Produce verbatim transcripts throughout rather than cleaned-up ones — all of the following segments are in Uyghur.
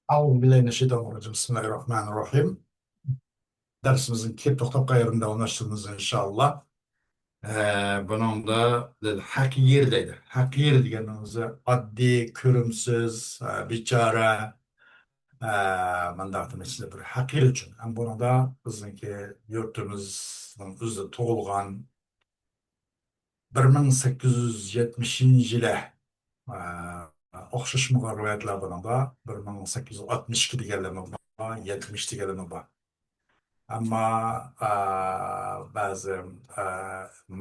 أعوذ بالله من الشيطان الرجيم. بسم الله الرحمن الرحيم. دەرسىمىزنىڭ كېلىپ توختاپ قالغان يېرىدىن داۋاملاشتۇرىمىز، ئىنشائاللا. ئە، بۇنىڭدا لىل ھەقىر دەيدۇ. ھەقىر دېگەننىڭ ئۆزى ئاددىي، كۆرۈمسىز، ئە، بىچارە، ئە، مۇنداق دېمەكچى، بىر ھەقىر ئۈچۈن. ھەم بۇنىڭدا بىزنىڭكى يۇرتىمىزنىڭ ئۆزىدە تۇغۇلغان بىر مىڭ سەككىز يۈز يەتمىشىنچى يىلى، ئە، ئوخشاشمىغان رىۋايەتلەر بۇنىڭدا بىر مىڭ سەككىز يۈز ئاتمىش ئىككى دېگەنلەرمۇ بار، يەتمىش دېگەنلەرمۇ بار. ئەمما، ئە، بەزى، ئە،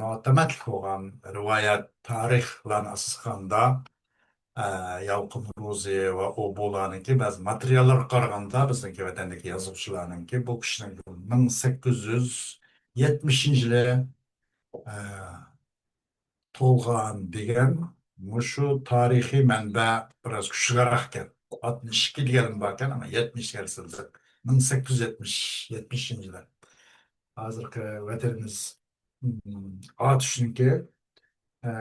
مۇتەمەتلىك بولغان رىۋايەت، تارىخلارنى ئاساس قىلغاندا، ئە، يالقۇن روزى ۋە ئۇ بۇلارنىڭكى بەزى ماتېرىياللارغا قارىغاندا، بىزنىڭكى ۋەتەندىكى يازغۇچىلارنىڭكى بۇ كىشىنىڭ مىڭ سەككىز يۈز يەتمىشىنچى يىلى، ئە، تۇغۇلغان دېگەن مۇشۇ تارىخىي مەنبە بىراز كۈچلۈكرەك ئىكەن. ئاتمىش ئىككى دېگەنمۇ باركەن، ئەمما يەتمىش دېگەن سىزدىن. مىڭ سەككىز يۈز يەتمىش، يەتمىشىنچى يىلى. ھازىرقى ۋەتىنىمىز، ئم، ئاتۇشنىڭكى، ئە،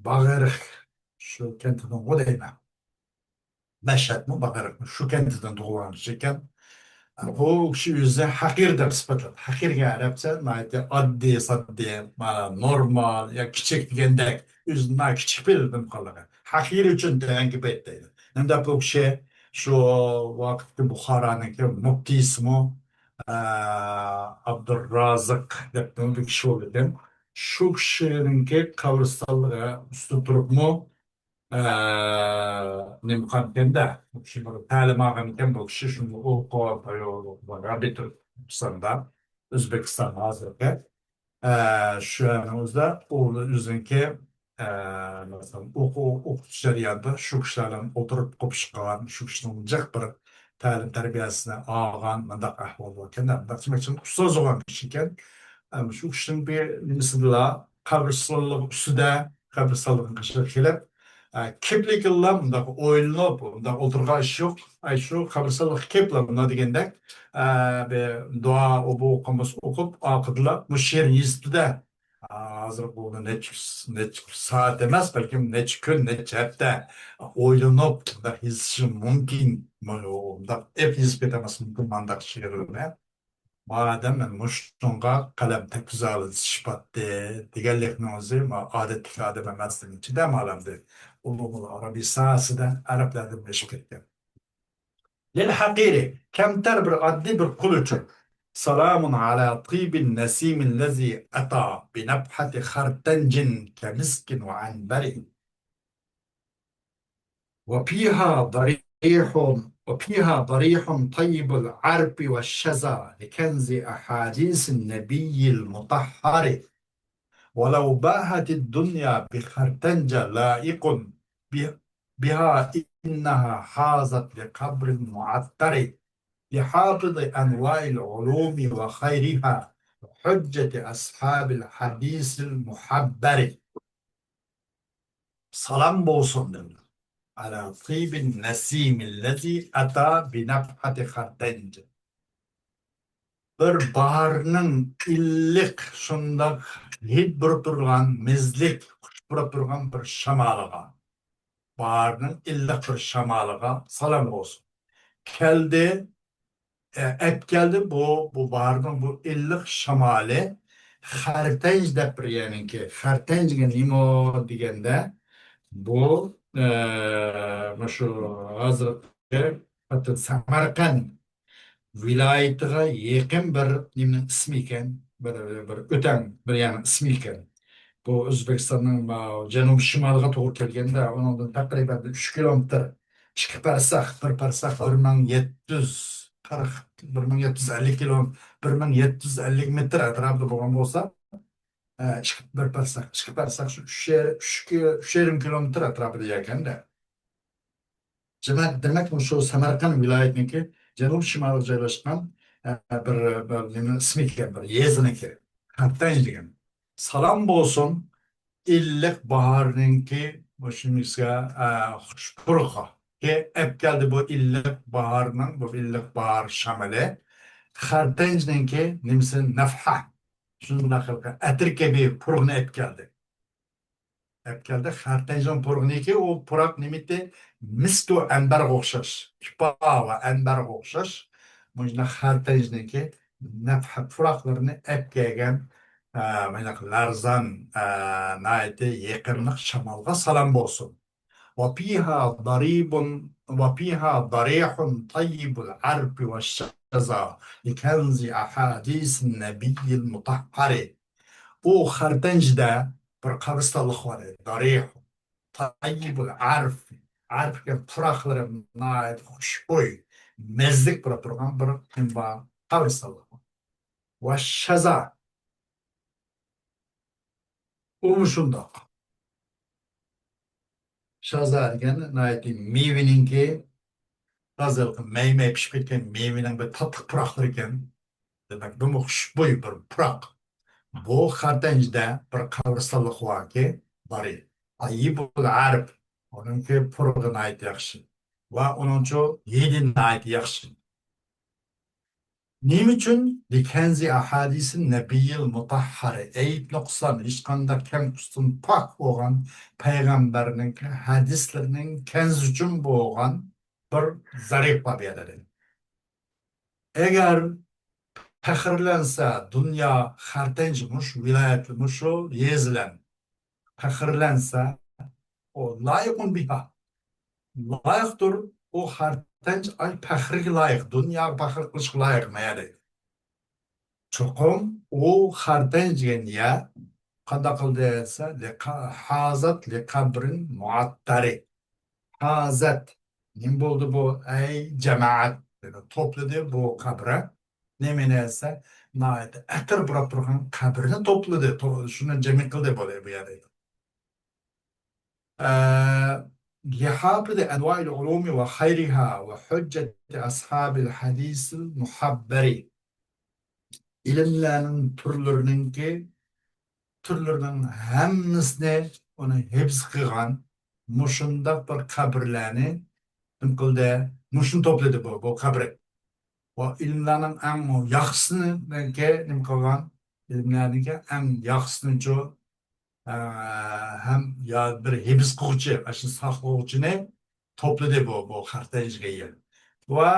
باغرىق شۇ كەنتىدىنغۇ دەيمەن. مەشھەدمۇ، باغرىقمۇ شۇ كەنتىدىن تۇغۇلغان كىشى ئىكەن. بۇ كىشى ئۆزىنى ھەقىر دەپ سۈپەتلەپ، ھەقىرگە ئەرەبچە ناھايىتى ئاددىي، ساددىي، مانا، نورمال يا كىچىك دېگەندەك، ئۆزىنى ناھايىتى كىچىك بىلىپ قالغان. ھەقىر ئۈچۈن تۆۋەنكى پەيتتە ئىدى. نېمە دەپ بۇ كىشى شۇ ۋاقىتتىكى بۇخارانىڭكى مۇپتىسىمۇ، ئە، ئابدۇرازىق دەپ بىر كىشى بولىدىكەن. شۇ كىشىنىڭكى قەبرىستانلىقى ئۈستىدە تۇرۇپمۇ، ئە، نېمە قىلغانىكەن-دە، شۇ بىر تەلىم ئالغانىكەن بۇ كىشى، شۇنى ئوقۇپ، رابىتۇل ئىسلامدا، ئۆزبېكىستان ھازىرقى. ئە، شۇنىڭ ئۆزىدە ئۇ ئۆزىنىڭكى، ئە، مەسىلەن، ئوقۇ-، ئوقۇتۇش جەريانىدا شۇ كىشىلەر بىلەن ئولتۇرۇپ قوپۇشۇپ قالغان، شۇ كىشىنىڭ جىق بىر تەلىم تەربىيەسىنى ئالغان مۇنداق ئەھۋال بولغان ئىكەن-دە. مۇنداق دېمەكچىمەن، ئۇستاز بولغان كىشى ئىكەن. ئە، شۇ كىشىنىڭ بىر نېمىسىدىلا، قەبرىستانلىق ئۈستىدە، قەبرىستانلىقنىڭ قېشىغا كېلىپ، ئە، كېپىلىكىلا مۇنداق ئويلىنىپ، مۇنداق ئولتۇرغان ئىش يوق. ئاي، شۇ قەبرىستانلىققا كېلىپلا مۇنداق دېگەندەك، ئە، بىر دۇئا، ئوبۇ قامۇس ئوقۇپ، ئارقىدىلا مۇشۇ شېئىرنى يېزىپتۇ-دە. ھازىر بۇنى نەچچە، نەچچە سائەت ئەمەس، بەلكىم نەچچە كۈن، نەچچە ھەپتە ئويلىنىپ، مۇنداق يېزىشى مۇمكىن. مۇنداق ئېپ يېزىپ كېتەلمەسلىكى مۇمكىن، مۇنداق شېئىرلارنى. مادەم مەن مۇشۇنىڭغا قەلەم تەگكۈزەلىسىش پاتتى دېگەنلىكنىڭ ئۆزى، ما-، ئادەتتىكى ئادەم ئەمەسلىكىنى چىدىمايالاندى. ئۇلۇغ ئۇلۇغ ئەرەب لىسانىسىدە ئەرەبلەردىن ئېشىپ كەتكەن. لىل ھەقىرى، كەمتەر بىر ئاددىي بىر قۇل ئۈچۈن. سلام على طيب النسيم الذي أتى بنفحة خرتنج كمسك وعنبر. وفيها ضريح، وفيها ضريح طيب العرف والشذا لكنز أحاديث النبي المطهر. ولو باهت الدنيا بخرتنج لائق ب-، بها إنها حازت لقبر معطر، لحافظ أنواع العلوم وخيرها وحجة أصحاب الحديث المحبر. سالام بولسۇن دېدى. على طيب النسيم الذي أتى بنفحة خرتنج. بىر باھارنىڭ ئىللىق، شۇنداق ھىد بۇرۇپ تۇرغان، مىزلىك خۇش پۇراپ تۇرغان بىر شامالىغا، باھارنىڭ ئىللىق بىر شامالىغا سالام بولسۇن. كەلدى، ئە، ئەپ كەلدى بۇ، بۇ باھارنىڭ بۇ ئىللىق شامالى. خەرتەنج دەپ بىر يەرنىڭكى، خەرتەنج دېگەن نېمە دېگەندە، بۇ، ئە، مۇشۇ ھازىرقى سەمەرقەنت ۋىلايىتىغا يېقىن بىر نېمىنىڭ ئىسمى ئىكەن، بىر، بىر ئۆتەڭ، بىر يەرنىڭ ئىسمى ئىكەن. بۇ ئۆزبېكىستاننىڭ، ما، جەنۇب شىمالىغا توغرا كەلگەندە، ئۇنىڭدىن تەقرىبەن ئۈچ كىلومېتىر، ئىككى پەرسەخ، بىر پەرسەخ بىر مىڭ يەتتە يۈز قىرىق، بىر مىڭ يەتتە يۈز ئەللىك كىلو، بىر مىڭ يەتتە يۈز ئەللىك مېتىر ئەتراپىدا بولغان بولسا، ئە، ئىككى، بىر پەرسەخ، ئىككى پەرسەخ شۇ ئۈچ يېرىم، ئۈچ كىلو، ئۈچ يېرىم كىلومېتىر ئەتراپىدا يەكەندە. دېمەك، دېمەك، مۇشۇ سەمەرقەنت ۋىلايىتىنىڭكى جەنۇب شىمالىغا جايلاشقان، ئە، بىر، بىر نېمە ئىسمى ئىكەن، بىر يېزىنىڭكى. خەرتەنج دېگەن. سالام بولسۇن ئىللىق باھارنىڭكى مۇشۇ نېمىسىگە، ئە، خۇش پۇرىقىغا. ئەپ كەلدى بۇ ئىللىق باھارنىڭ، بۇ ئىللىق باھار شامىلى. خەرتەنجنىڭكى نېمىسى نەفھە. شۇنداق ئەتىر كەبى پۇرىقىنى ئەپ كەلدى. ئەپ كەلدى. خەرتەنجنىڭ پۇرىقىنىڭكى ئۇ پۇراق نېمىتى؟ مىسكۇ ئەنبەرگە ئوخشاش، ئىپا ۋە ئەنبەرگە ئوخشاش. مۇشۇنداق خەرتەنجنىڭكى نەپھە پۇراقلىرىنى ئەپ كەلگەن، ئە، مۇنداق لەرزان، ئە، ناھايىتى يېقىملىق شامالغا سالام بولسۇن. وفيها ضريب، وفيها ضريح طيب العرف والشذا لكنز أحاديث النبي المطهر. ئۇ خەرتەنجدە بىر قەبرىستانلىق بار ئىدى. ضريح طيب العرف. ئەرپ دېگەن پۇراقلىرى ناھايىتى خۇشبۇي، مەززىلىك پۇراپ تۇرغان بىر نېمە بار، قەبرىستانلىق بار. والشذا. ئۇمۇ شۇنداق. شازا دېگەن ناھايىتى مېۋىنىڭكى، ھازىرقى مەيمەي پىشىپ كەتكەن مېۋىنىڭ بىر تاتلىق پۇراقلىرى ئىكەن. دېمەك، بۇمۇ خۇشبۇي بىر پۇراق. بۇ خەرتەنجدە بىر قەبرىستانلىق باركى، بار ئىدى. ئەييىبۇل ئەرپ. ئۇنىڭكى پۇرىقى ناھايىتى ياخشى. ۋە ئۇنىڭچۇ ھىدى ناھايىتى ياخشى. نېمە ئۈچۈن؟ لىكەنزى ئەھادىسىن نەبىييىل مۇتەھھەرى، ئەيىب نۇقسان، ھېچقانداق كەم قۇستىن پاك بولغان پەيغەمبەرنىڭ ھەدىسلىرىنىڭ كەنزى ئۈچۈن بولغان بىر زەرىف بار بۇ يەردە دېدى. ئەگەر پەخىرلەنسە دۇنيا خەرتەنج مۇشۇ ۋىلايەتلەر، مۇشۇ يېزىلەر پەخىرلەنسە، ئۇ لايىقۇن بىھا. لايىقتۇر، ئۇ خەرتەنج ئاي پەخىرگە لايىق، دۇنياغا پەخىر قىلىشقا لايىق مەيەدە. چوقۇم ئۇ خەرتەنج دېگەن يەر قانداق قىلدى دېسە، لىقا-، ھازەت لىقەبرىن مۇئەتتەرى. ھازەت. نېمە بولدى بۇ؟ ئەي جامائەت. دېدى، توپلىدى بۇ قەبرە. نېمىنى دېسە، ناھايىتى ئەتىر پۇراپ تۇرغان قەبرىنى توپلىدى. تو-، شۇنى جەمئىي قىلدى بۇ، بۇ يەردە. ئە، لىھافىزى ئەنۋائىل ئۇلۇمى ۋە خەيرىھا ۋە ھۇججەتى ئەسھابىل ھەدىسىل مۇھەببەرى. ئىلىملەرنىڭ تۈرلىرىنىڭكى، تۈرلىرىنىڭ ھەممىسىنى ئۇنى ھىپز قىلغان مۇشۇنداق بىر قەبرىلەرنى نېمە قىلدى؟ مۇشۇنى توپلىدى بۇ، بۇ قەبرە. ۋە ئىلىملەرنىڭ ئەڭ ياخشىسىنىڭكى نېمە قىلغان؟ ئىلىملەرنىڭكى ئەڭ ياخشىسىنىچۇ، ئە، ھەم يا بىر ھىپز قىلغۇچى، ئاشۇ ساقلىغۇچىنى توپلىدى بۇ، بۇ خەرتەنج دېگەن يەر. ۋە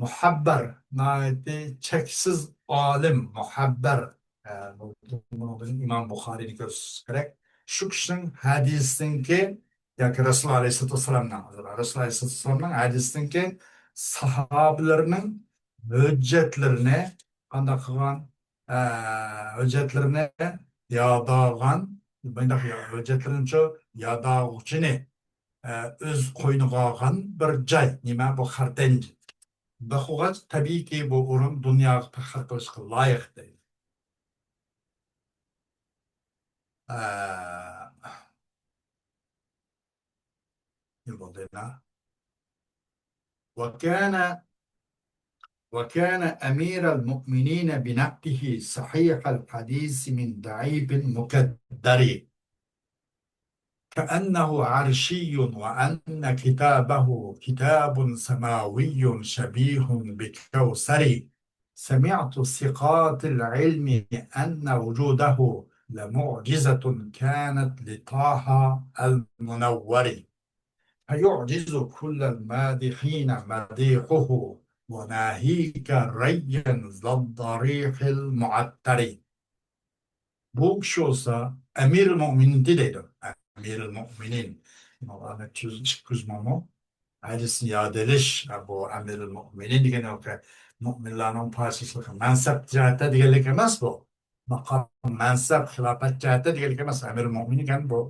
مۇھەببەر، ناھايىتى چەكسىز ئالىم، مۇھەببەر، ئە، بۇنىڭدىن ئىمام بۇخارىينى كۆرسىتىش كېرەك. شۇ كىشىنىڭ ھەدىسىنىڭكى ياكى رەسۇل ئەلەيھىسسالاتۇ ۋەسسالامنىڭ، رەسۇل ئەلەيھىسسالاتۇ ۋەسسالامنىڭ ھەدىسىنىڭكى ساھابىلىرىنىڭ ھۆججەتلىرىنى قانداق قىلغان؟ ئە، ھۆججەتلىرىنى ياداغان، مۇنداق يا-، ھۆججەتلىرىنىچۇ ياداغۇچىنى، ئە، ئۆز قوينىغا ئالغان بىر جاي. نېمە بۇ خەرتەنج؟ بۇنداق بولغاچ، تەبىئىيكى، بۇ ئورۇن دۇنياغا پەخىر قىلىشقا لايىق دەيدۇ. ئە، نېمە بولدى يەنە؟ وكان، وكان أمير المؤمنين بنقله صحيح الحديث من ضعيف مكدر. كأنه عرشي وأن كتابه كتاب سماوي شبيه بكوثر. سمعت ثقات العلم أن وجوده لمعجزة كانت لطه المنور. فيعجز كل المادحين مديحه وناهيك ريا ذا الضريح المعطر. بۇ كىشى بولسا ئەمىرۇل مۆمىنىن دەيدۇ. ئەمىرۇل مۆمىنىن. نەچچە يۈز، ئىككى يۈز مىڭمۇ؟ ھەدىسنى ياد ئېلىش، بۇ ئەمىرۇل مۆمىنىن دېگەن مۆمىنلارنىڭ پادىشاھلىقى مەنسەپ جەھەتتە دېگەنلىك ئەمەس بۇ. ماقام، مەنسەپ، خىلاپەت جەھەتتە دېگەنلىك ئەمەس. ئەمىرۇل مۆمىنىن دېگەن بۇ،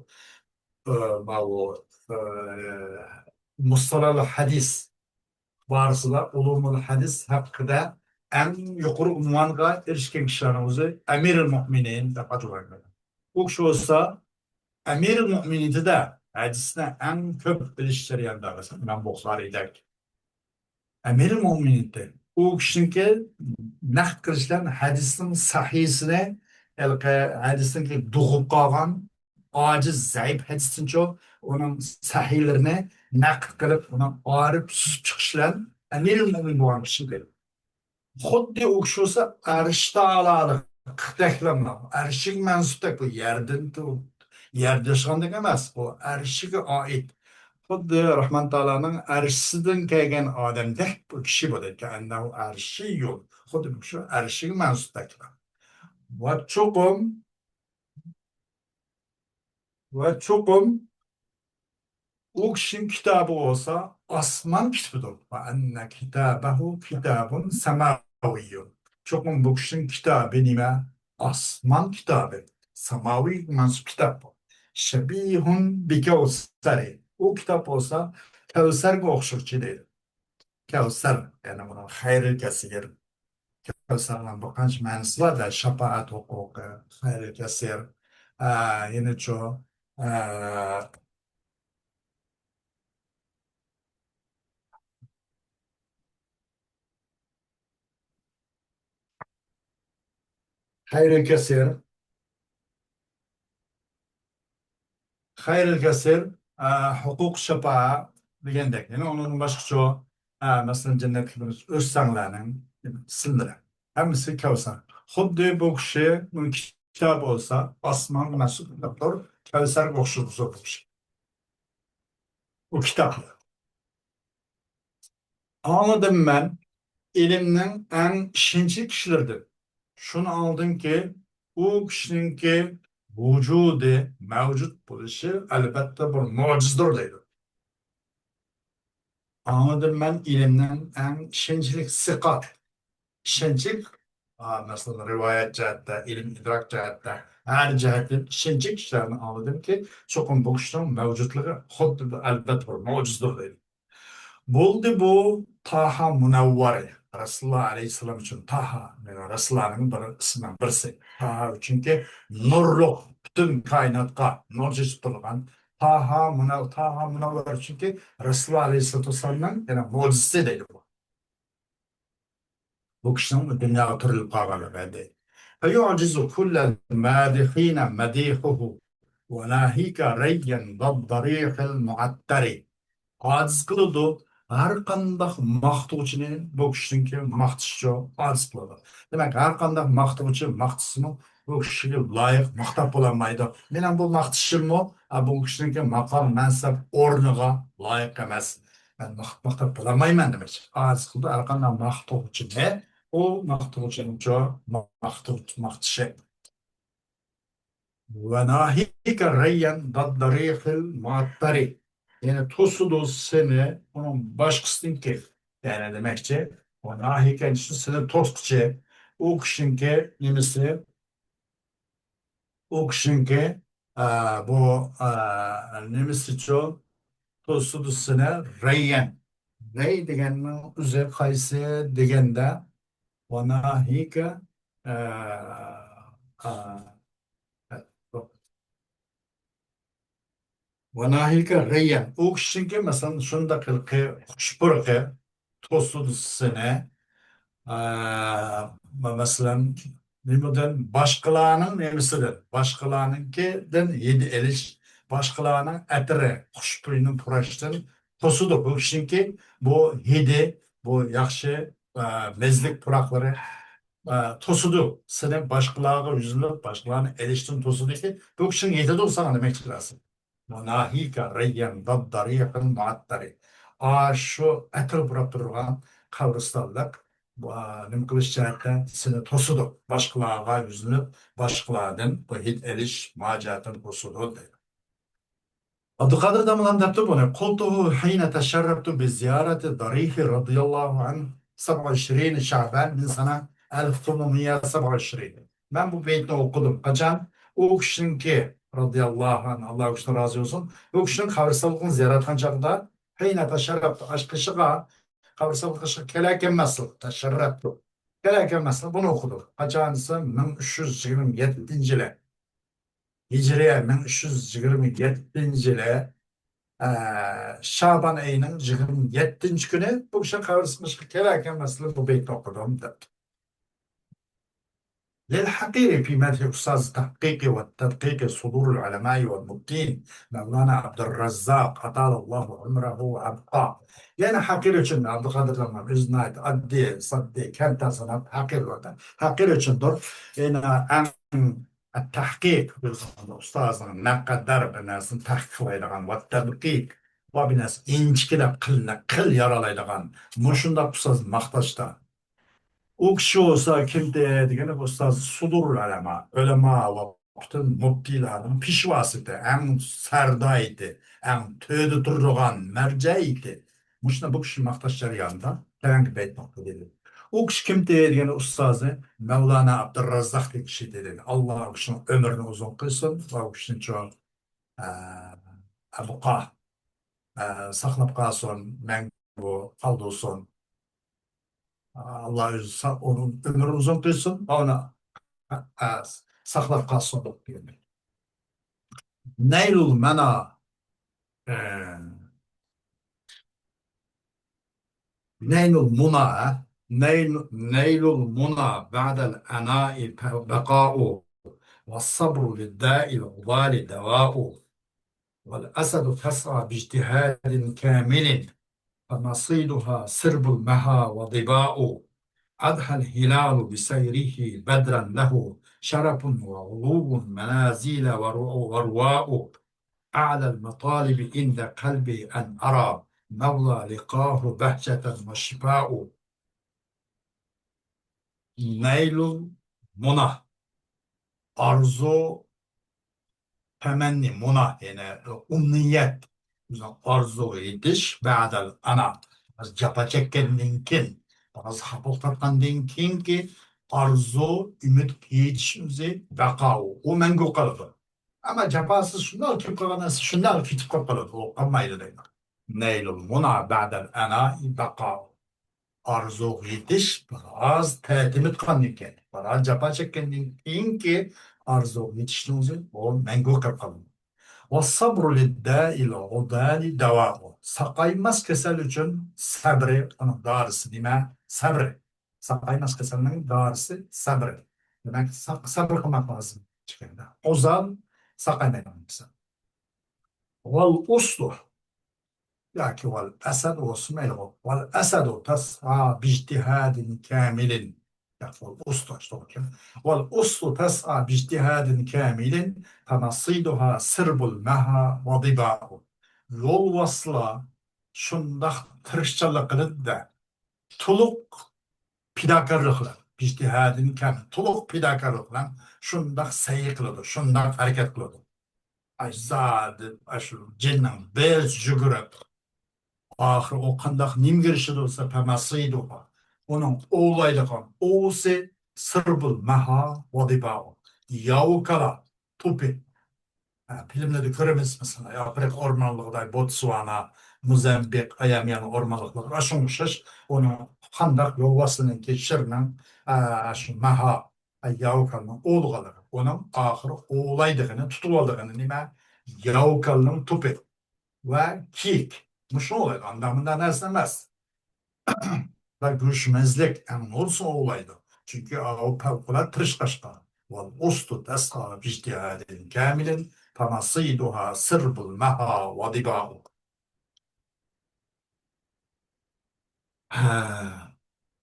ئە، ماۋۇ، ئە، مۇستەلاھۇل ھەدىس بارىسىدا ئۇلۇمۇل ھەدىس ھەققىدە ئەڭ يۇقىرى ئۇنۋانغا ئېرىشكەن كىشىلەرنىڭ ئۆزى ئەمىرۇل مۆمىنىن دەپ ئاتىلىدۇ. ئۇ كىشى بولسا ئەمىرۇل مۆمىنىندا ھەدىسنى ئەڭ كۆپ بىلىش جەريانىدا، مەسىلەن، ئىمام بۇخارىيدەك. ئەمىرۇل مۆمىنىن ئۇ كىشىنىڭكى نەقىد قىلىش بىلەن ھەدىسنىڭ سەھىھىسىنى، ھېلىقى ھەدىسنىڭكى دۇغۇپ قالغان، ئاجىز، زەئىپ ھەدىستىنچۇ، ئۇنىڭ سەھىھلىرىنى نەقىد قىلىپ، ئۇنى ئايرىپ سۈزۈپ چىقىش بىلەن ئەمىرۇل مۆمىنىن بولغان كىشى. خۇددى ئۇ كىشى بولسا ئەرش تائالالىقتەكلا، ئەرشىگە مەنسۇپتەك، بۇ يەردىن تۇ-، يەردە ياشىغاندەك ئەمەس، ئۇ ئەرشىگە ئائىت. خۇددى راھمان تائالانىڭ ئەرشىدىن كەلگەن ئادەمدەك بۇ كىشى بولىدۇ. كەئەننەھۇ ئەرشىييۇن. خۇددى بۇ كىشى ئەرشىگە مەنسۇپتەك. ۋە چوقۇم، ۋە چوقۇم ئۇ كىشىنىڭ كىتابى بولسا ئاسمان كىتابىدۇر. ۋە ئەننە كىتابەھۇ كىتابۇن سەماۋىييۇن. چوقۇم بۇ كىشىنىڭ كىتابى نېمە؟ ئاسمان كىتابى. ساماۋىي مەنسۇپ كىتاب بۇ. شەبىھۇن بىكەۋسەرى. ئۇ كىتاب بولسا كەۋسەرگە ئوخشىغۇچى دەيدۇ. كەۋسەر، يەنى بۇنىڭ خەيرىل كەسىر. كەۋسەرنىڭ بىر قانچە مەنىسى بار-دە، شاپائەت ھوقۇقى، خەيرىل كەسىر، ئە، يەنىچۇ، ئە، خەيرىل كەسىر، خەيرىل كەسىر، ئە، ھوقۇق شاپائە دېگەندەك. يەنى ئۇنىڭدىن باشقىچۇ، ئە، مەسىلەن، جەننەتلىك بولۇش ئۆستەڭلەرنىڭ ئىسىملىرى. ھەممىسى كەۋسەر. خۇددى بۇ كىشى، بۇ كىتاب بولسا، ئاسمانغا مەنسۇپ كىتابتۇر، كەۋسەرگە ئوخشىغۇچى بۇ كىشى. بۇ كىتاب. ئاڭلىدىم مەن ئىلىمنىڭ ئەڭ ئىشەنچلىك كىشىلىرىدىن. شۇنى ئاڭلىدىمكى، ئۇ كىشىنىڭكى ۋۇجۇدى، مەۋجۇت بولۇشى ئەلۋەتتە بىر مۆجىزىدۇر دەيدۇ. ئاڭلىدىم مەن ئىلىمنىڭ ئەڭ ئىشەنچلىك سىقات، ئىشەنچلىك، ئا، مەسىلەن، رىۋايەت جەھەتتە، ئىلىم ئىدراك جەھەتتە، ھەر جەھەتتىن ئىشەنچلىك كىشىلەرنى ئاڭلىدىمكى، چوقۇم بۇ كىشىنىڭ مەۋجۇتلۇقى خۇددى بىر، ئەلۋەتتە بىر مۆجىزىدۇر دەيدۇ. بولدى بۇ تاھا مۇنەۋۋەر، رەسۇلۇللا ئەلەيھىسسالام ئۈچۈن تاھا، يەنى رەسۇلۇللانىڭ بىر ئىسمىنىڭ بىرسى. تاھا ئۈچۈنكى نۇرلۇق، پۈتۈن كائىناتقا نۇر چېچىپ تۇرغان تاھا مۇنەۋ-، تاھا مۇنەۋۋەر ئۈچۈنكى رەسۇلۇللا ئەلەيھىسسالاتۇ ۋەسسالامنىڭ يەنە مۆجىزىسى دەيدۇ بۇ. بۇ كىشىنىڭ دۇنياغا تۈرۈلۈپ قالغانلىقى دەيدۇ. فيعجز كل المادحين مديحه وناهيك ريا ضد الضريح المعطر. ئاجىز قىلىدۇ ھەر قانداق ماختىغۇچىنى، بۇ كىشىنىڭكى ماختىشىچۇ ئاجىز قىلىدۇ. دېمەك، ھەر قانداق ماختىغۇچى ماختىسىمۇ، بۇ كىشىگە لايىق ماختاپ بولالمايدۇ. مېنىڭ بۇ ماختىشىممۇ، ئا، بۇ كىشىنىڭكى ماقام، مەنسەپ، ئورنىغا لايىق ئەمەس. مەن ماخ-، ماختاپ بولالمايمەن دېمەكچى. ئاجىز قىلىدۇ ھەر قانداق ماختىغۇچىنى، ئۇ ماختىغۇچىنىڭچۇ ماختىغۇچ-، ماختىشى. وناهيك ريا ضد الضريح المعطر. يەنى توسىدۇ سېنى ئۇنىڭ باشقىسىنىڭكى. يەنى دېمەكچى، وناهيك سېنى توسقۇچى. ئۇ كىشىنىڭكى نېمىسى؟ ئۇ كىشىنىڭكى، ئە، بۇ، ئە، نېمىسىچۇ؟ توسىدۇ سېنى ريا. ري دېگەننىڭ ئۆزى قايسى دېگەندە، وناهيك، ئە، ئە، وناهيك ريا. ئۇ كىشىنىڭكى، مەسىلەن، شۇنداق ھېلىقى خۇش پۇرىقى توسىدۇ سېنى. ئە، مە-، مەسىلەن، نېمىدىن؟ باشقىلارنىڭ نېمىسىدىن، باشقىلارنىڭكىدىن ھىد ئېلىش، باشقىلارنىڭ ئەتىرى، خۇشبۇيىنى پۇراشتىن توسىدۇ. بۇ كىشىنىڭكى بۇ ھىدى، بۇ ياخشى، ئە، مەززىلىك پۇراقلىرى، ئە، توسىدۇ. سېنى باشقىلارغا يۈزلىنىپ، باشقىلارنى ئېلىشتىن توسىدۇكى، بۇ كىشىنىڭ ھىدىدۇر ساڭا دېمەكچى نەرسە. وناهيك ريا ضد الضريح المعطر. ئاشۇ ئەتىر پۇراپ تۇرىدىغان قەبرىستانلىق، ئا، نېمە قىلىش جەھەتتە سېنى توسىدۇ. باشقىلارغا يۈزلىنىپ، باشقىلاردىن بۇ ھىد ئېلىش ماجىراتىنى توسىدۇ دەيدۇ. ئابدۇقادىر داموللام دەپتۇ بۇنى. قلته حين تشرفت بزيارة ضريح رضي الله عنه سبعة وعشرين شعبان من سنة ألف وثمانمية سبعة وعشرين. مەن بۇ بەيتنى ئوقۇدۇم. قاچان؟ ئۇ كىشىنىڭكى، رازىياللاھۇ ئەنھۇ، ئاللا ئۇ كىشىدىن رازى بولسۇن، ئۇ كىشىنىڭ قەبرىستانلىقىنى زىيارەت قىلغان چاغدا، حين تشرفت، ئاشۇ قېشىغا، قەبرىستانلىق قېشىغا كېلەركەنمەن، تشرفت، كېلەركەنمەن، بۇنى ئوقۇدۇم. قاچان دېسە، مىڭ ئۈچ يۈز يىگىرمە يەتتىنچى يىلى، ھىجرىيە مىڭ ئۈچ يۈز يىگىرمە يەتتىنچى يىلى، ئە، شابان ئېيىنىڭ يىگىرمە يەتتىنچى كۈنى بۇ كىشى قەبرىستانلىققا كېلەركەنمەن، بۇ بەيتنى ئوقۇدۇم، دەپتۇ. للحقير في مدح أستاذ التحقيق والتدقيق صدور العلماء والمبدعين مولانا عبد الرزاق أطال الله عمره وأبقاه. يەنى ھەقىر ئۈچۈن ئابدۇقادىر داموللام ئۆزى ناھايىتى ئاددىي، ساددىي، كەمتەر ساناپ ھەقىر دەيدۇ. ھەقىر ئۈچۈندۇر. يەنى ئەڭ تەھقىق، ئۇستازنىڭ نەقەدەر بىر نەرسىنى تەھقىقلەيدىغان، ۋە تەدقىق، ۋە بىر نەرسە ئىنچىكىلەپ قىلنى قىل يارالايدىغان مۇشۇنداق ئۇستاز ماختاشتا. ئۇ كىشى بولسا كىمدى دېگەندە، ئۇستاز سۇدۇر ئۆلەما، ئۆلەما ۋە پۈتۈن مۇپتىلارنىڭ پېشۋاسىتى، ئەڭ سەردايىتى، ئەڭ تۆدە تۇرىدىغان مەرجەئىتى. مۇشۇنداق بۇ كىشىنى ماختاش جەريانىدا تۆۋەنكى بەيت نۇقتا دېدى. ئۇ كىشى كىمدى دېگەندە، ئۇستازى مەۋلانا ئابدۇراززاق دېگەن كىشى دېدى. ئاللا ئۇ كىشىنىڭ ئۆمرىنى ئۇزۇن قىلسۇن ۋە ئۇ كىشىنى چوڭ، ئە، ئەبقا، ئە، ساقلاپ قالسۇن، مەڭگۈ قالدۇرسۇن. ئاللا ئۆزى سا-، ئۇنىڭ ئۆمرىنى ئۇزۇن قىلسۇن، ئۇنى، ئە، ساقلاپ قالسۇن دېگەن. نەيلۇل مەنا، ئە، نەيلۇل مۇنا، نەيل-، نەيلۇل مۇنا بەدەل ئەنائى بەقائۇ، ۋەسسەبرۇ لىددائىل ئۇبالى دەۋائۇ. والأسد تسعى باجتهاد كامل، فمصيدها سرب المحا وظباء. أضحى الهلال بسيره بدرا له شرف وعلو منازل ورو-، ورواء. أعلى المطالب عند قلبي أن أرى مولى لقاه بهجة وشفاء. نيل المنى، ئارزۇ، تەمەننى، مۇنا، يەنى ئۇمنىيەت، ئۆزىنىڭ ئارزۇغا يېتىش، بەدەل ئەنا، بىراز جاپا چەككەندىن كېيىن، بىراز خاپىلىق تارتقاندىن كېيىنكى ئارزۇ، ئۈمىدكە يېتىش ئۆزى بەقائۇ، ئۇ مەڭگۈ قالىدۇ. ئەمما جاپاسىز شۇنداق كېلىپ قالغان نەرسە شۇنداق كېتىپ قالىدۇ، ئۇ قالمايدۇ دەيدۇ. نيل المنى بعد الأناء بقاء. ئارزۇغا يېتىش بىراز تەتىمىتقاندىن كېيىن، بىراز جاپا چەككەندىن كېيىنكى ئارزۇغا يېتىشنىڭ ئۆزى ئۇ مەڭگۈ قېلىپ قالىدۇ. والصبر للداء العضال دواء. ساقايماس كېسەل ئۈچۈن سەبرى، ئۇنىڭ دارىسى نېمە؟ سەبرى. ساقايماس كېسەلنىڭ دارىسى سەبرى. دېمەك، سا-، سەبرى قىلماق لازىم. ئۇزال ساقايمايدىغان كېسەل. والأسد، ياكى والأسد بولسا مەيلىغۇ. والأسد تسعى باجتهاد كامل. ياكى والأسد، توغرا. والأسد تسعى باجتهاد كامل، فمصيدها سرب المحا وظباء. يولۋاسلار شۇنداق تىرىشچانلىق قىلىدۇ-دە، تولۇق پىداكارلىق بىلەن، باجتهاد كامل، تولۇق پىداكارلىق بىلەن شۇنداق سەي قىلىدۇ، شۇنداق ھەرىكەت قىلىدۇ. ئاي زادى، ئاشۇ جېنىنىڭ بېشى يۈگۈرۈپ، ئاخىرى ئۇ قانداق نېمىگە ئېرىشىدۇ دېسە، فمصيدها، ئۇنىڭ ئوۋلايدىغان ئوۋىسى سرب المحا وظباء، ياۋا كالا توپى. ھە، فىلىملەردە كۆرىمىز، مەسىلەن، ئافرىقا ئورمانلىقىدا، بوتسۋانا، موزامبىق، ئاياميانىڭ ئورمانلىقلىرى، شۇنىڭغا ئوخشاش، ئۇنىڭ قانداق يولۋاسنىڭكى شىرنىڭ، ئە، شۇ ماھا، ئە، ياۋا كالىنىڭ ئوۋلىغانلىقى. ئۇنىڭ ئاخىرى ئوۋلايدىغىنى، تۇتۇۋالىدىغىنى نېمە؟ ياۋا كالىنىڭ توپى ۋە كىيىك. مۇشۇ ئوۋلايدۇ، ئانداق مۇنداق نەرسە ئەمەس. ۋە گۆشمەزلىك ئەڭ نۇرسىنى ئوۋلايدۇ. چۈنكى ئاۋۇ پەۋقۇلئاددە تىرىشقاچقا. والأسد تسعى باجتهاد كامل، فمصيدها سرب المحا وظباء. ها.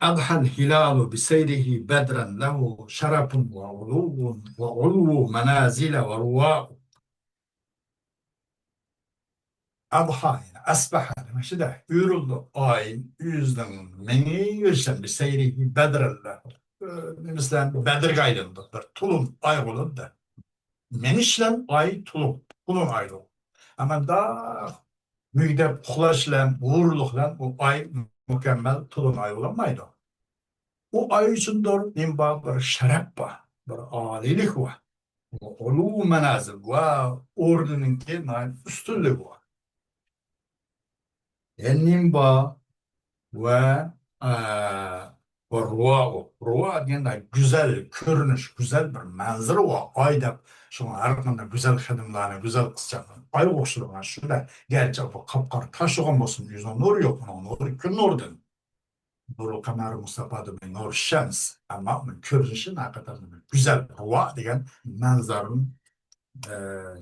أضحى الهلال بسيره بدرا له شرف وعلو، وعلو منازل ورواء. ئەضھا، يەنى ئەسبەھە دېمەكچىدە، ئۆرۈلدى ئاي، ئۆزىنىڭ مېڭىۋېرىشى بىسەيرىھى بەدرەللە. ئە، نېمىسىلەر بەدرگە ئايلىنىدۇ، بىر تولۇن ئاي بولىدۇ. مېڭىش بىلەن ئاي تولۇن، تولۇن ئايدۇ. ئەمما مۇنداق مۈگدەپ ئۇخلاش بىلەن، ھۇرۇنلۇق بىلەن ئۇ ئاي مۇكەممەل تولۇن ئاي بولالمايدۇ. ئۇ ئاي ئۈچۈندۇر نېمە بار؟ بىر شەرەپ بار، بىر ئالىيلىك بار. ئۇلۇغ مەنازىل ۋە ئورنىنىڭكى ناھايىتى ئۈستۈنلۈكى بار. يەنى نېمە بار؟ ۋە، ئە، ۋە رۇۋا، رۇۋا دېگەندە گۈزەل كۆرۈنۈش، گۈزەل بىر مەنزىرە بار. ئاي دەپ، شۇڭا ھەر قانداق گۈزەل خېنىملارنى، گۈزەل قىزچاقلارنى ئايغا ئوخشىتىدىغان شۇنداق. گەرچە بۇ قاپقارا تاش بولغان بولسىمۇ، يۈزىنىڭ نۇرى يوق، ئۇنىڭ نۇرى كۈن نۇرىدىن. نۇرۇل قەمەر مۇستەفا دېمەي، نۇر شەمس. ئەمما ئۇنىڭ كۆرۈنۈشى ھەقىقەتەن گۈزەل. رۇۋا دېگەن مەنزەرۇن، ئە،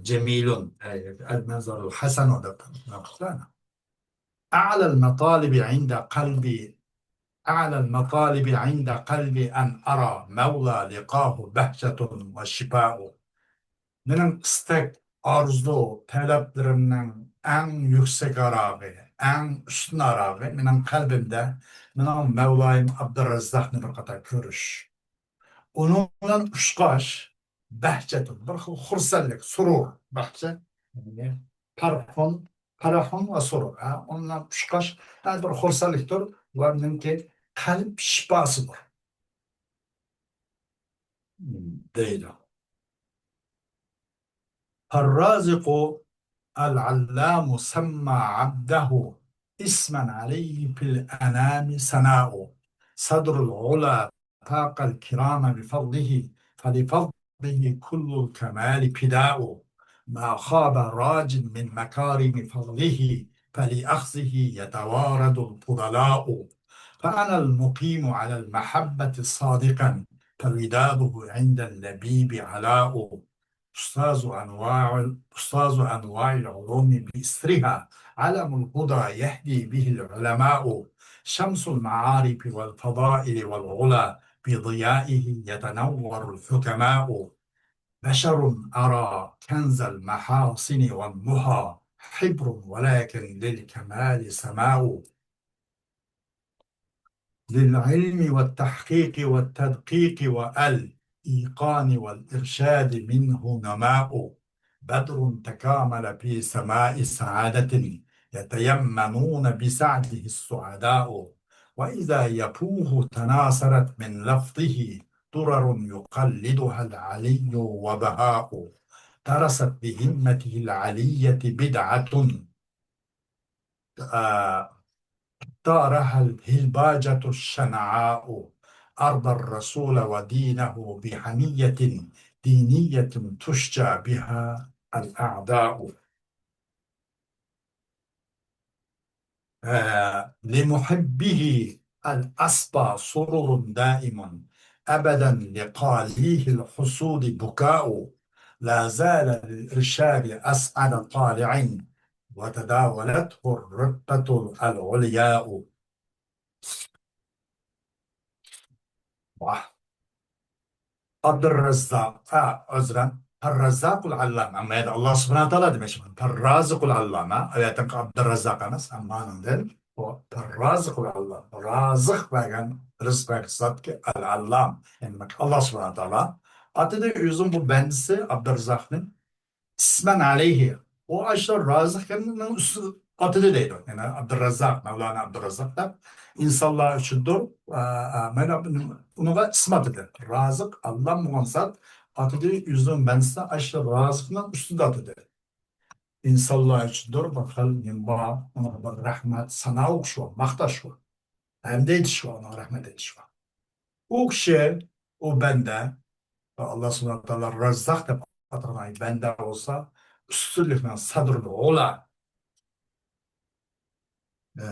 جەمىلۇن، ئە، ئەل مەنزەرۇل ھەسەنۇ دەپ ناملىنىدۇ. أعلى المطالب عند قلبي، أعلى المطالب عند قلبي أن أرى مولى لقاه بهجة وشفاء. مېنىڭ ئىستەك، ئارزۇ، تەلەپلىرىمنىڭ ئەڭ يۈكسەك ئاراغى، ئەڭ ئۈستۈن ئاراغى مېنىڭ قەلبىمدە مېنىڭ مەۋلايىم ئابدۇرەززاقنى بىر قاتا كۆرۈش. ئۇنىڭ بىلەن ئۇچقاچ، بەھجەتۇن، بىر خىل خۇرسەنلىك، سۇرۇر، بەھجەت، يەنى پەرھۇن، پەرھۇن ۋە سۇرۇر. ھە، ئۇنىڭ بىلەن ئۇچقاچ، ھە، بىر خۇرسەنلىكتۇر، بۇلارنىڭكى قەلب شىپاسىدۇر، دەيدۇ. فالرازق العلام سمى عبده اسما عليه في الأنام ثناء. صدر العلا فاق الكرام بفضله، فلفضله كل الكمال فداء. ما خاب راج من مكارم فضله، فلأخذه يتوارد الفضلاء. فأنا المقيم على المحبة صادقا، فوداده عند اللبيب علاء. أستاذ أنواع، أستاذ أنواع العلوم بإسرها، علم الهدى يهدي به العلماء، شمس المعارف والفضائل والعلا، بضيائه يتنور الحكماء. بشر أرى كنز المحاسن والنهى، حبر ولكن للكمال سماء. للعلم والتحقيق والتدقيق والإيقان والإرشاد منه نماء. بدر تكامل في سماء سعادة، يتيمنون بسعده السعداء. وإذا يفوه تناثرت من لفظه درر يقلدها العلي وبهاء. درست بهمته العلية بدعة، آه، دارها الهلباجة الشنعاء. أرضى الرسول ودينه بحمية دينية تشجى بها الأعداء. آه، لمحبه الأصبى سرور دائم، أبدا لقاليه الحسود بكاء. لا زال للإرشاد أسعد طالع، وتداولته الرتبة العلياء. ۋاھ. ئابدۇرەززاق، ئا، ئۆزرەن، پەرراززاقۇل ئاللامە. ئەمما يەنە ئاللا سۇبھانەھۇ تائالا دېمەكچىمەن. پەررازىقۇل ئاللامە. ئۇ يەردىكى ئابدۇرەززاق ئەمەس، ئەمما ئانىڭدىن ئۇ پەررازىقۇل ئاللامە. رازىق بەرگەن، رىزىق بەرگەن زاتكى ئەل ئاللام. يەنى دېمەك، ئاللا سۇبھانەھۇ تائالا ئاتىدى ئۆزىنىڭ بۇ بەندىسى ئابدۇرەززاقنى ئىسمەن ئەلەيھى. ئۇ ئاشۇ رازىق ئىكەننىڭ ئۈستىدە ئاتىدى دەيدۇ. يەنى ئابدۇرەززاق، مەۋلانا ئابدۇرەززاق دەپ ئىنسانلار ئۈچۈندۇر. ئا، ئا، مانا ئۇنىڭغا ئىسم ئاتىدى. رازىق، ئاللام بولغان زات ئاتىدى ئۆزىنىڭ بەندىسىنى ئاشۇ رازىقنىڭ ئۈستىدە ئاتىدى. ئىنسانلار ئۈچۈندۇر بىر خىل نېمە بار، ئۇنىڭغا بىر رەھمەت، سانا ئوقۇش بار، ماختاش بار. ھەمدە ئېيتىش بار، ئۇنىڭغا رەھمەت ئېيتىش بار. ئۇ كىشى، ئۇ بەندە، ئاللا سۇبھانەھۇ تائالا راززاق دەپ ئاتىغان بەندە بولسا، ئۈستۈنلۈكنىڭ سەدرۇل ئۇلا، ئە،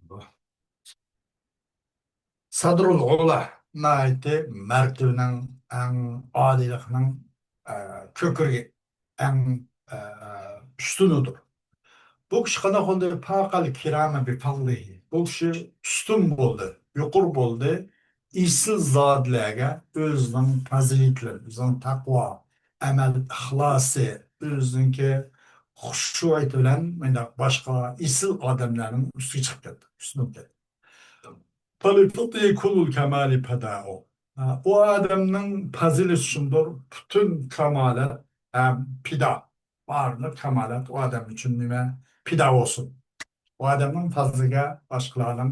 بۇ سەدرۇل ئۇلا ناھايىتى مەرتىۋىنىڭ ئەڭ ئالىيلىقىنىڭ، ئە، كۆكرىكى، ئەڭ، ئە، ئۈستۈنىدۇر. بۇ كىشى قانداق بولدى؟ پاقەل كىرامە بىپەزلىھى. بۇ كىشى ئۈستۈن بولدى، يۇقىرى بولدى. ئېسىل زادىلەرگە ئۆزىنىڭ پەزىلىتى بىلەن، ئۆزىنىڭ تەقۋا، ئەمەل ئىخلاسى، ئۆزىنىڭكى خۇشۇئىيىتى بىلەن مۇنداق باشقا ئېسىل ئادەملەرنىڭ ئۈستىگە چىقىپ كەتتى، ئۈستۈن كەتتى. فلفضله كل الكمال فداء. ئۇ ئادەمنىڭ پەزىلىتى ئۈچۈندۇر پۈتۈن كامالەت ھەم پىدا. بارلىق كامالەت ئۇ ئادەم ئۈچۈن نېمە؟ پىدا بولسۇن. ئۇ ئادەمنىڭ پەزلىگە باشقىلارنىڭ،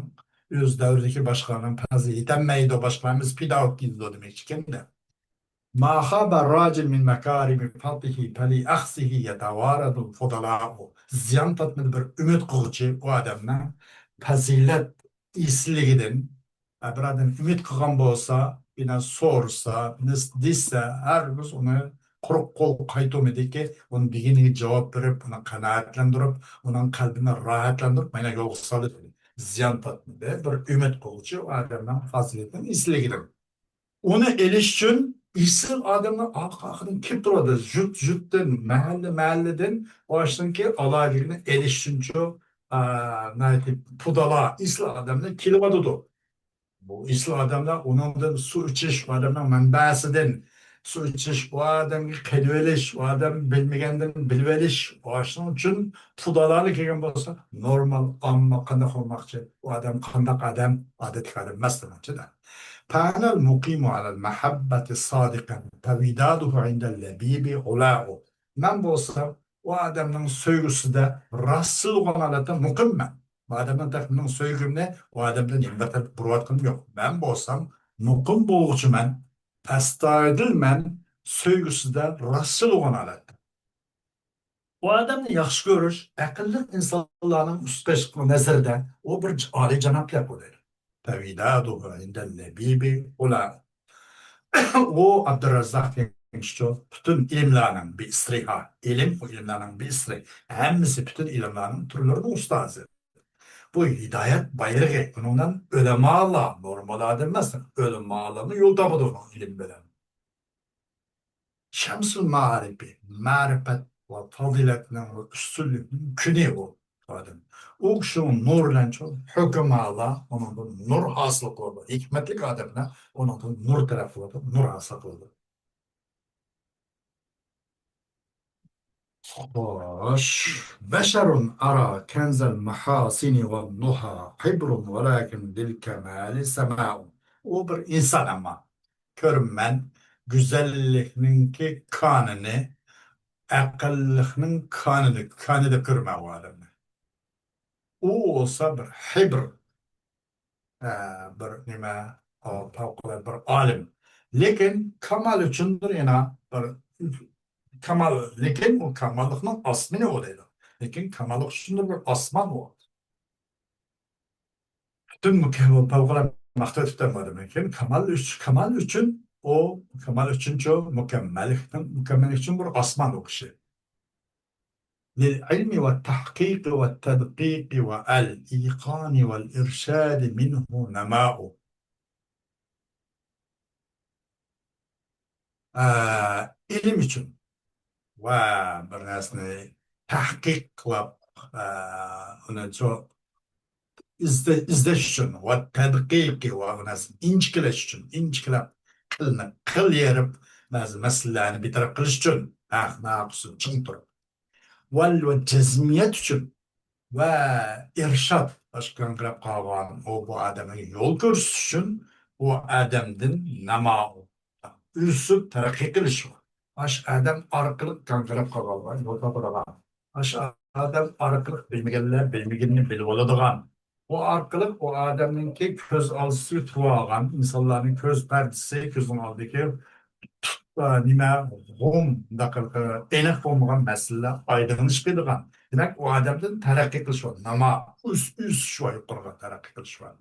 ئۆز دەۋرىدىكى باشقىلارنىڭ پەزلى يېتەلمەيدۇ، باشقىلار ھەممىسى پىدا بولۇپ كېتىدۇ دېمەكچىكەن-دە. ما خاب راج من مكارم فضله فلأخذه يتوارد الفضلاء. زىيان پاتمىدى بىر ئۈمىد قىلغۇچى ئۇ ئادەمنىڭ پەزىلەت ئېسىللىكىدىن. ھە، بىر ئادەم ئۈمىد قىلغان بولسا، بىنا سورىسا، بىنا دېسە، ھەرگىز ئۇنى قۇرۇق قول قايتۇرمىدىكى، ئۇنىڭ دېگىنىگە جاۋاب بېرىپ، ئۇنى قانائەتلەندۈرۈپ، ئۇنىڭ قەلبىنى راھەتلەندۈرۈپ، مانا يولغا سالدى. زىيان پاتمىدى. بىر ئۈمىد قىلغۇچى ئۇ ئادەمنىڭ پازىلىتىنىڭ ئېسىللىكىدىن. ئۇنى ئېلىش ئۈچۈن ئېسىل ئادەملەر ئارقا-ئارقىدىن كېلىپ تۇرىدۇ. يۇرت-يۇرتتىن، مەھەللە-مەھەللىدىن ئاشۇنىڭكى ئالاھىدىلىكىنى ئېلىش ئۈچۈنچۇ، ئا، ناھايىتى پۇدالا، ئېسىل ئادەملەر كېلىۋاتىدۇ. بۇ ئېسىل ئادەملەر ئۇنىڭدىن سۇ ئىچىش، ئۇ ئادەمنىڭ مەنبەسىدىن، سۇ ئىچىش، ئۇ ئادەمگە قېلىۋېلىش، ئۇ ئادەم بىلمىگەندىن بىلىۋېلىش، ئاشۇنىڭ ئۈچۈن پۇدالارلا كەلگەن بولسا، نورمال، ئامما قانداق بولماقچى؟ ئۇ ئادەم قانداق ئادەم؟ ئادەتتىكى ئادەم ئەمەس دېمەكچىدە. فأنا المقيم على المحبة صادقا، فوداده عند اللبيب علاء. مەن بولسام، ئۇ ئادەمنىڭ سۆيگۈسىدە راستچىل بولغان ھالەتتە مۇقىممەن. ئۇ ئادەمنىڭ تەرىپىدىن سۆيگۈمنى ئۇ ئادەمدىن يەنە بىر تەرەپكە بۇرۇۋاتقىنىم يوق. مەن بولسام مۇقىم بولغۇچىمەن، ئەستايىدىلمەن، سۆيگۈسىدە راستچىل بولغان ھالەتتە. ئۇ ئادەمنى ياخشى كۆرۈش ئەقىللىق ئىنسانلارنىڭ ئۈستى قېشىغا نەزىرىدە ئۇ بىر ئالىيجانابلىق بولىدۇ. فوداده عند اللبيب علاء. ئۇ ئابدۇراززاق دېگەن كىشى پۈتۈن ئىلىملارنىڭ بىئىسرىھا، ئىلىم ئۇ ئىلىملارنىڭ بىئىسرى، ھەممىسى پۈتۈن ئىلىملارنىڭ تۈرلىرىنىڭ ئۇستازى. بۇ ھىدايەت بايرىقى، بۇنىڭدىن ئۆلىمالار، نورمال ئادەم ئەمەس، ئۆلىمالارمۇ يول تاپىدۇ ئۇنىڭ ئىلمى بىلەن. شەمسۇل مائارىپى، مەرىپەت ۋە پازىلەتنىڭ ۋە ئۈستۈنلۈكنىڭ كۈنى ئۇ ئادەم. ئۇ كىشىنىڭ نۇرى بىلەن ھۆكۈمالار ئۇنىڭدىن نۇر ھاسىل قىلىدۇ. ھېكمەتلىك ئادەملەر ئۇنىڭدىن نۇر تەلەپ قىلىدۇ، نۇر ھاسىل قىلىدۇ. خوش. بشر أرى كنز المحاسن والنهى حبر ولكن للكمال سماء. ئۇ بىر ئىنسان، ئەمما كۆرىمەن، گۈزەللىكنىڭكى كانىنى، ئەقىللىقنىڭ كانىنى، كانى دەپ كۆرىمەن ئۇ ئادەمنى. ئۇ بولسا بىر ھىبر، ئە، بىر نېمە، ئا، پەۋقۇلئاددە بىر ئالىم. لېكىن كامال ئۈچۈندۇر يەنە بىر كامال، لېكىن ئۇ كاماللىقنىڭ ئاسمىنى ئۇ دەيدۇ. لېكىن كاماللىق ئۈچۈندۇر بىر ئاسمان ئۇ. پۈتۈن مۇكەممەل پەۋقۇلئاددە ماختاپ ئۆتۈپ بارمىدىم. لېكىن كامال ئۈچ-، كامال ئۈچۈن ئۇ، كامال ئۈچۈنچۇ مۇكەممەللىكنىڭ، مۇكەممەللىك ئۈچۈن بىر ئاسمان ئۇ كىشى. للعلم والتحقيق والتدقيق والإيقان والإرشاد منه نماء. ئە، ئىلىم ئۈچۈن ۋە بىر نەرسىنى تەھقىق قىلىپ، ئە، ئۇنى چو-، ئىزدە-، ئىزدەش ئۈچۈن ۋە تەدقىقى ۋە بىر نەرسىنى ئىنچىكىلەش ئۈچۈن، ئىنچىكىلەپ قىلنى قىل يېرىپ، بەزى مەسىلىلەرنى بىر تەرەپ قىلىش ئۈچۈن ھەق ناھەق ئۈستىدە چىڭ تۇرۇپ. ۋە، ۋە جەزمىيەت ئۈچۈن ۋە ئىرشاد، باشقا گاڭگىراپ قالغان ئۇ بۇ ئادەمگە يول كۆرسىتىش ئۈچۈن ئۇ ئادەمدىن ناماۋۇ، ئۆسۈپ تەرەققىي قىلىش بار. ئاشۇ ئادەم ئارقىلىق گاڭگىراپ قالغانلار يول تاپىدىغان. ئاشۇ ئادەم ئارقىلىق بىلمىگەنلەر بىلمىگىنىنى بىلىۋالىدىغان. ئۇ ئارقىلىق ئۇ ئادەمنىڭكى كۆز ئالدىسىدا تۇرۇۋالغان ئىنسانلارنىڭ كۆز پەردىسى، كۆزنىڭ ئالدىدىكى ئە، نېمە، غۇم، مۇنداق قىلىپ، ئېنىق بولمىغان مەسىلىلەر ئايدىڭلىشىپ كېتىدىغان. دېمەك، ئۇ ئادەمدىن تەرەققىي قىلىش بار. ناما، ئۆس-، ئۆسۈش بار، يۇقىرىغا تەرەققىي قىلىش بار.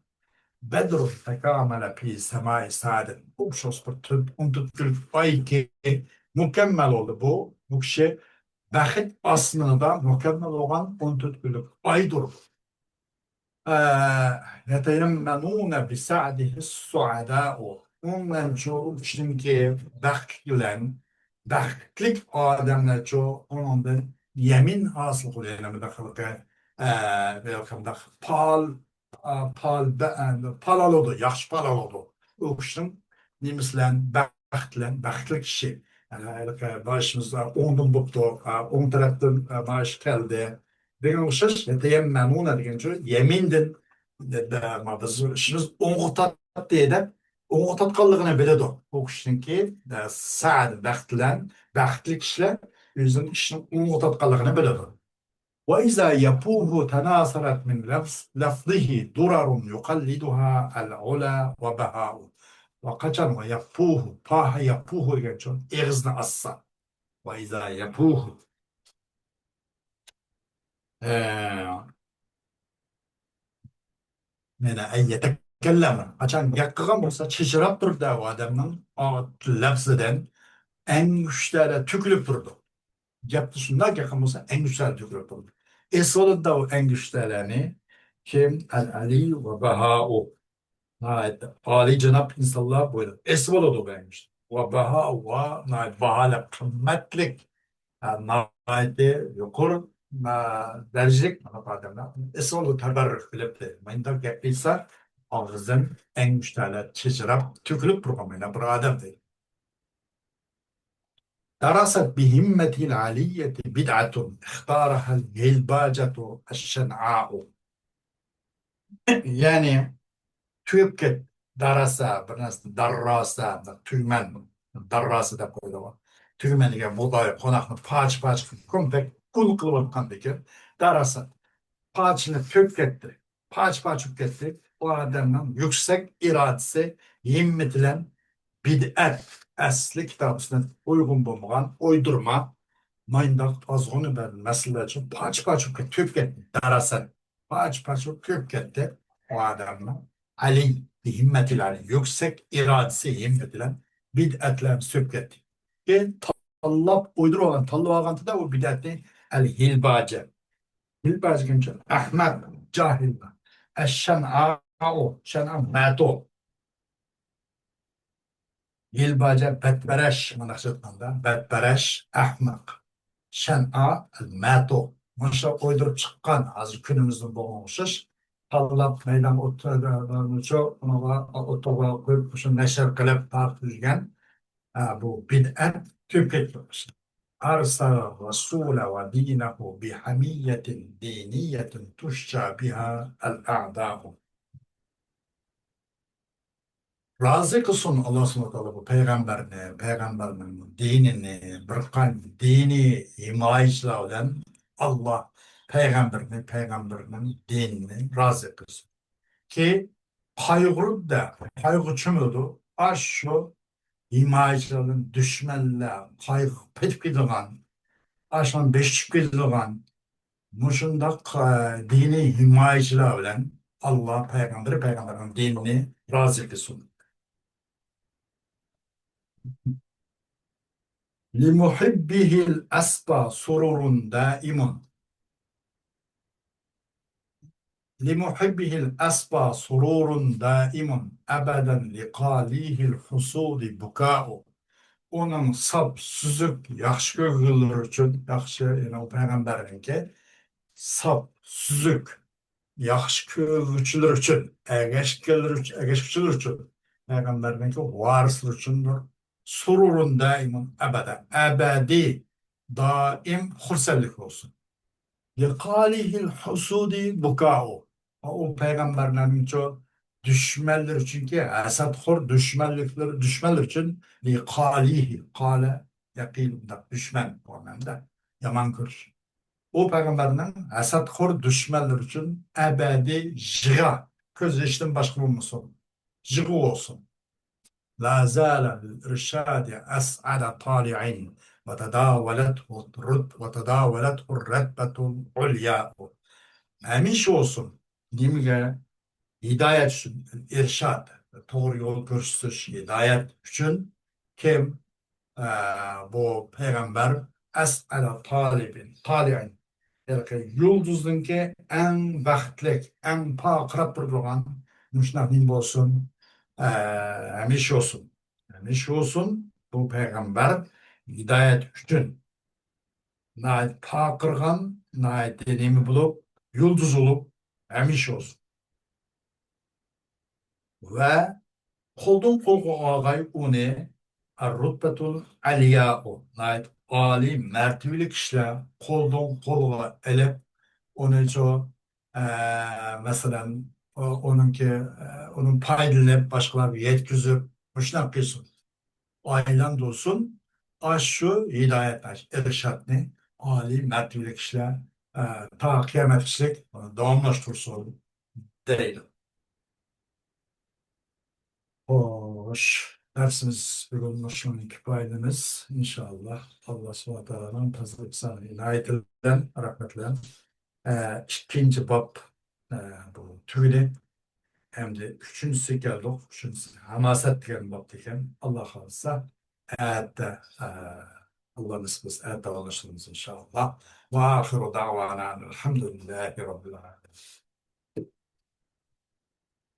بدر تكامل في سماء سعد. ئوخشاش بىر تۆت، ئون تۆت كۈنلۈك ئايكى مۇكەممەل بولدى. بۇ، بۇ كىشى بەخت ئاسمىنىدا مۇكەممەل بولغان ئون تۆت كۈنلۈك ئايدۇر. ئە، يتيمنون بسعده السعداء. ئۇنىڭ بىلەن شۇ كىشىنىڭكى بەختلىك بىلەن، بەختلىك ئادەملەرچۇ ئۇنىڭدىن يەمىن ھاسىل قىلىدۇ. يەنى بۇنداق قىلىقى، ئە، بۇنداق پال-، ئا، پال-، بە-، ئە، پال ئالىدۇ، ياخشى پال ئالىدۇ. ئۇ كىشىنىڭ نېمىسى بىلەن؟ بەخت بىلەن، بەختلىك كىشى. ئە، ھېلىقى باشىمىزدا ئوڭدىن بوپتۇ، ئە، ئوڭ تەرەپتىن، ئە، مائاش كەلدى. دېگەن ئوخشاش، يەتەيەممەنۇنە دېگەنچۇ، يەمىندىن، دە-، دە-، ما بىز ئىشىمىز ئوڭغا تارتتى دەپ، ئوڭغا تارتقانلىقىنى بىلىدۇ. ئۇ كىشىنىڭكى، دە-، سەئەد، بەخت بىلەن، بەختلىك كىشىلەر ئۆزىنىڭ ئىشىنىڭ ئوڭغا تارتقانلىقىنى بىلىدۇ. وإذا يفوه تناثرت من لفظ-، لفظه درر يقلدها العلا وبهاء. ۋە قاچان، ۋە يەپۇھۇ، پاھە يەپۇھۇ دېگەنچۇ، ئېغىزنى ئاچسا. ۋە ئىزا يەپۇھۇ. ئە، مانا، ئەن يەتەكەللەم. قاچان گەپ قىلغان بولسا، چېچىراپ تۇرىدۇ ئۇ ئادەمنىڭ ئا-، لەپزىدىن ئەنگۈشتەرلەر تۆكۈلۈپ تۇرىدۇ. گەپتە شۇنداق گەپ قىلغان بولسا، ئەنگۈشتەرلەر تۆكۈلۈپ تۇرىدۇ. ئېسىۋالىدۇ ئۇ ئەنگۈشتەرلەرنى كىم؟ ئەل ئەلى ۋە بەھائۇ. ناھايىتى ئالىيجاناب ئىنسانلار بۇ يەردە ئېسىۋالىدۇ بۇ ئەنگۈشتەر. ۋە بەھائۇ، ۋە ناھايىتى باھالىق، قىممەتلىك، ھە، ناھايىتى يۇقىرى، ھە، دەرىجىلىك ئادەملەر ئېسىۋالىدۇ، تەبەررۇك بىلىپ دەيدۇ. مۇنداق گەپ قىلسا، ئاغزىدىن ئەنگۈشتەرلەر چېچىراپ تۆكۈلۈپ تۇرغان مانا بىر ئادەم دەيدۇ. درست بهمته العلية بدعة اختارها الهلباجة الشنعاء. يەنى تۈگەپ كەتتى. داراسا، بىر نەرسە، دارراسا، تۈگمەن، دارراسا دەپ قويىدىغۇ. تۈگمەن دېگەن بۇغداي، قوناقنى پارچە-پارچە قىلىپ، كۆمپەك ئۇن قىلىۋاتقاندىكىن، داراسا، پارچىلىنىپ تۈگەپ كەتتى. پارچە-پارچە بولۇپ كەتتى. ئۇ ئادەمنىڭ يۈكسەك ئىرادىسى، ھىممىتى بىلەن بىدئەت، ئەسلى كىتاب سۈننەتكە ئۇيغۇن بولمىغان، ئويدۇرما، ماينداق ئازغۇنى بىر مەسىلىلەر ئۈچۈن پارچە-پارچە بولۇپ كەتتى، تۈگەپ كەتتى. داراسا، پارچە-پارچە بولۇپ كۆپ كەتتى. ئۇ ئادەمنىڭ ئەلى، بىھىممەتىل ئەلى، يۈكسەك ئىرادىسى، ھىممىتى بىلەن بىدئەتلەرنى سۆپ كەتتى. كېيىن تاللاپ، ئويدۇرۇۋالغان، تاللىۋالغاندا ئۇ بىدئەتنى ئەل ھىلباجە. ھىلباجە دېگەنچە ئەخمەق، جاھىل. ئەششەنئاۇ، شەنئا مەتۇ. ھىلباجە، بەتپەرەش، مۇنداقچە ئېيتقاندا، بەتپەرەش، ئەخمەق. شەنئا، مەتۇ. مۇشۇ ئويدۇرۇپ چىققان، ھازىر كۈنىمىزدىن بولغان ئوخشاش، تاللاپ مەيدانغا ئوتتۇرىغا، ئۇنىڭغا ئوتتۇرىغا قويۇپ، مۇشۇ نەشر قىلىپ تارتىپ يۈرگەن، ئە، بۇ بىدئەت تۈگەپ كەتتى. أرسل الرسول ودينه بحمية دينية تشجع بها الأعداء. رازى قىلسۇن ئاللا سۇبھانەھۇ ۋە تائالا بۇ پەيغەمبەرنى، پەيغەمبەرنىڭ دىنىنى، بىر قانچە دىنىي ھىمايىچىلەر بىلەن ئاللا پەيغەمبىرىنى، پەيغەمبىرنىڭ دىنىنى رازى قىلسۇن. كى قايغۇرۇپ-دە، قايغۇ چۆمىدۇ. ئاشۇ ھىمايىچىلەر بىلەن دۈشمەنلەر قايغۇ پېتىپ كېتىدىغان، ئاشۇنىڭ بېشى چۈشۈپ كېتىدىغان، مۇشۇنداق، ئە، دىنىي ھىمايىچىلەر بىلەن ئاللا پەيغەمبىرى، پەيغەمبەرنىڭ دىنىنى رازى قىلسۇن. لمحبه الأسبى سرور دائم. لمحبه الأسبى سرور دائم أبدا لقاليه الحسود بكاء. ئۇنىڭ ساپ، سۈزۈك، ياخشى كۆرگۈلىرى ئۈچۈن، ياخشى، يەنى ئۇ پەيغەمبەرنىڭكى ساپ، سۈزۈك، ياخشى كۆرگۈچىلىرى ئۈچۈن، ئەگەشكەنلىرى ئۈچۈن، ئەگەشكۈچىلىرى ئۈچۈن، پەيغەمبەرنىڭكى ۋارىسلىرى ئۈچۈندۇر. سرور دائم أبدا، ئەبەدىي، دائىم خۇرسەنلىك بولسۇن. لقاليه الحسود بكاء. ئۇ پەيغەمبەرلەرنىڭچۇ دۈشمەنلىرى ئۈچۈنكى ھەسەتخور دۈشمەنلىكلىرى، دۈشمەنلىرى ئۈچۈن لقاليه، قالە يەقىل، بۇنداق دۈشمەن، بۇ مەنىدە يامان كۆرۈش. ئۇ پەيغەمبەرنىڭ ھەسەتخور دۈشمەنلىرى ئۈچۈن ئەبەدىي يىغا، كۆز يېشىدىن باشقا بولمىسۇن، يىغا بولسۇن. لا زال للإرشاد أسعد طالع وتداولته الرت-، وتداولته الرتبة العليا. ھەمىشە بولسۇن. نېمىگە؟ ھىدايەت ئۈچۈن، ئىرشاد، توغرا يول كۆرسىتىش، ھىدايەت ئۈچۈن كىم؟ ئە، بۇ پەيغەمبەر ئەسئەدە تالىبىن، تالىئىن، ھېلىقى يۇلتۇزنىڭكى ئەڭ بەختلىك، ئەڭ پارقىراپ تۇرىدىغان مۇشۇنداق نېمە بولسۇن؟ ئە، ھەمىشە بولسۇن. ھەمىشە بولسۇن. بۇ پەيغەمبەر ھىدايەت ئۈچۈن ناھايىتى پارقىرىغان، ناھايىتى نېمە بولۇپ، يۇلتۇز بولۇپ ھەمىشە بولسۇن. ۋە قولدىن قولغا ئالغاي ئۇنى، الرتبة العليا، ناھايىتى ئالىي مەرتىۋىلىك كىشىلەر قولدىن قولغا ئېلىپ، ئۇنى شۇ، ئە، مەسىلەن، ئۇ-، ئۇنىڭكى، ئە، ئۇنىڭ پايدىلىنىپ، باشقىلارغا يەتكۈزۈپ، مۇشۇنداق قىلسۇن. ئايلاندۇرسۇن. ئاشۇ ھىدايەت، ئىرشادنى ئالىي مەرتىۋىلىك كىشىلەر، ئە، تا قىيامەتكىچىلىك داۋاملاشتۇرسۇن دەيدۇ. خوش، دەرسىمىز بۈگۈن مۇشۇنى كۇپايىلىمىز. ئىنشائاللا، ئاللا سۇبھانەھۇ ۋە تائالانىڭ پەزلى ئېھسانى ئىنايىتى بىلەن، رەھمىتى بىلەن، ئە، ئىككىنچى باب، ئە، بۇ تۈگىدى. ئەمدى ئۈچىنچىسىگە كەلدۇق. ئۈچىنچىسى ھاماسەت دېگەن باب ئىكەن. ئاللا خالىسا، ئەتە، ئە، ئاللا نېسىپ قىلسا، ئەتە داۋاملاشتۇرىمىز ئىنشائاللا. وآخر دعوانا أن الحمد لله رب العالمين.